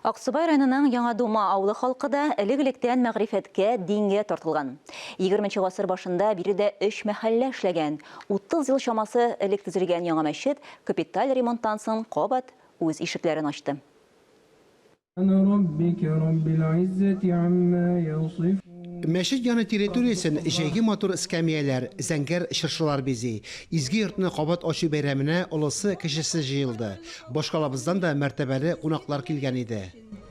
Аксубай районының Яңа Дума авылы халкы да элек-электән мәгърифәткә, дингә тартылган. Егерменче гасыр башында биредә өч мәхәллә эшләгән. 30 ел чамасы элек төзелгән яңа мәчет капиталь ремонттан соң кабат үз ишекләрен ачты. Мәчет яны территориясен җәйге матур эскәмияләр, зәңгәр чыршылар бизи. Изге йортны кабат ачу бәйрәменә олысы-кечесе җыелды. Башкалабыздан да мәртәбәле кунаклар килгән иде.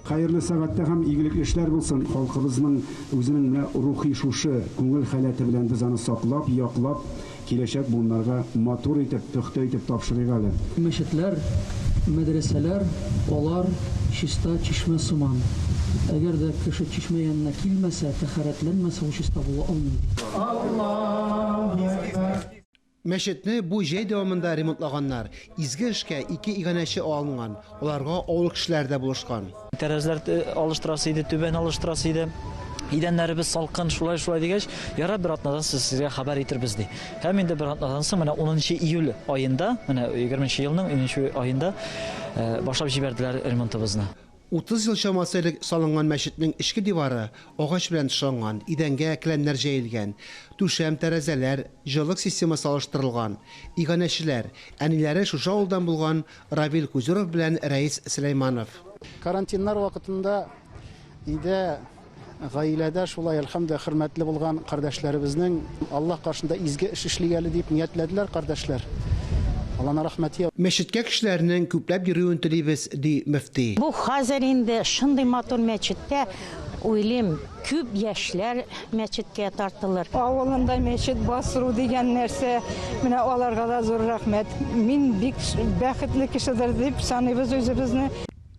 Хәерле сәгатьтә һәм игелекле эшләр булсын. Халкыбызның үзенең менә рухи шушы күңел халәте белән без аны саклап, яклап, киләчәк буыннарга матур итеп, пөхтә итеп тапшырыйк әле. Мәчетләр, мәдрәсәләр, алар чиста чишмә сыман. Әгәр дә кеше чишмә янына килмәсә, тәһарәтләнмәсә, ул чиста була алмый, ди. Мәчетне бу җәй дәвамында ремонтлаганнар. Изге эшкә ике иганәче алынган, аларга авыл кешеләре дә булышкан. Тәрәзләр алыштырасы иде, түбәне алыштырасы иде. Идәннәребез салкын, шулай-шулай дигәч, ярар, бер атнадан соң сезгә хәбәр итербез, ди. Һәм инде бер атнадан соң, менә унынчы июль аенда, менә егерменче елның унынчы аенда башлап җибәрделәр ремонтыбызны. 30 ел чамасы элек салынган мәчетнең эчке дивары агач белән тышланган, идәнгә келәмнәр җәелгән, түшәм, тәрәзәләр, җылылык системасы алыштырылган. Иганәчеләр, әниләре шушы авылдан булган Равил Кузюров белән Рәис Сөләйманов. Карантиннар вакытында өйдә Гаиләдә шулай, әлхәмдүлилләһ, хөрмәтле булган кардәшләребезнең Аллаһ каршында изге эш эшлик әле дип ниятләделәр кардәшләр. Алланың рәхмәте. Мәчеткә кешеләрнең күпләп йөрүен телибез, ди мөфти. Бу хәзер инде шундый матур мәчеттә, уйлыйм, күп яшьләр мәчеткә тартылыр. Авылында мәчет бастыру дигән нәрсә, менә аларга да зур рәхмәт. Мин бик бәхетле кешедер дип саныйбыз үзебезне.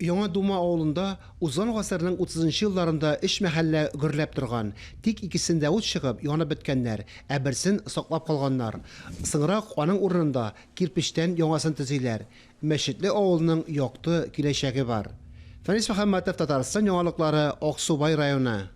Яңа Дума авылында Узган гасырның утызынчы елларында өч мәхәллә гөрләп торган. Тик икесендә ут чыгып, янып беткәннәр, ә берсен саклап калганнар. Соңрак аның урынында кирпечтән яңасын төзиләр. Мәчетле авылның якты киләчәге бар. Фәнис Мөхәммәтов, Татарстан яңалыклары, Аксубай районы.